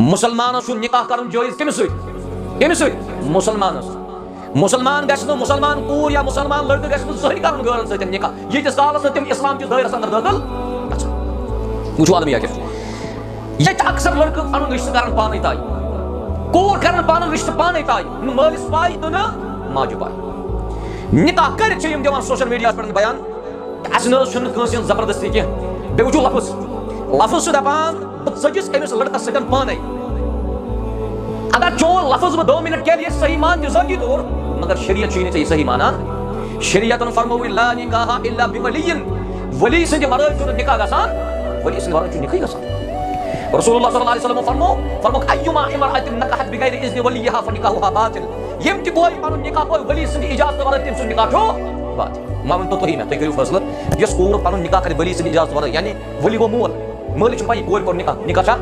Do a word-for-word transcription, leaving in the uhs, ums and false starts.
مسلمانس چھُ نکاح کرُن جٲیز۔ کٔمِس سۭتۍ؟ کٔمِس سۭتۍ؟ مسلمانس۔ مسلمان گژھِ نہٕ، مسلمان کوٗر یا مسلمان لڑکہٕ گژھِ نہٕ زٕہٕنۍ کرُن غٲرن سۭتۍ نکاح، ییٖتِس کالس نہٕ تِم اسلام کِس دٲیرس اندر دٲخل گژھن۔ وٕچھِو عالم یہِ کیٛاہ چھُ۔ ییٚتہِ چھِ اکثر لڑکہٕ پنُن رشتہٕ کران پانے طے، کوٗر کران پنُن رشتہٕ پانے طے، نہٕ مٲلِس پاے تہٕ نہٕ ماجہِ پاے۔ نکاح کٔرِتھ چھِ یِم دِوان سوشل میڈیاہس پٮ۪ٹھ بیان، اَسہِ نہ حظ چھُنہٕ کٲنٛسہِ ہٕنٛز زبردستی کینٛہہ۔ بیٚیہِ وٕچھِو لفظ، لفظ چھُ دَپان، "بہٕ ژٔجِس أمِس لٔڑکَس سۭتۍ پانَے۔" اگر چون لفظ بہٕ دو منٹ کے لیے صحیح مان تہِ ذٲتی طور، مگر شریعت چھُے نہٕ ژےٚ یہِ صحیح مانان۔ شریعتن فرمووُے، "لا نکاح الا بولی"، ولی سٕنٛدِ ورٲے چھُنہٕ نکاح گژھان، ولی سٕنٛدِ ورٲے چھُنہٕ نکاحٕے گژھان۔ رسول اللہ صلی اللہ علیہ وسلم فرمو، فرموک، "ایما امرأة نکحت بغیر اذن ولیها فنکاحها باطل"، یِم تہِ کورِ پنُن نکاح کوٚر ولی سٕنٛدِ اجازتہٕ ورٲے، تٔمۍ سُنٛد نکاح چھُ باطل۔ وۄنۍ ؤنۍ تو تُہی مےٚ، تُہۍ کٔرِو فٲصلہٕ، یۄس کوٗر پَنُن نِکاح کَرِ ؤلی سٕنٛدِ اِجازتہٕ وَرٲے، یعنی ؤلی گوٚو مول، مٲلِس چھُنہٕ پَیی کورِ کوٚر نِکاح، نِکاح چھا؟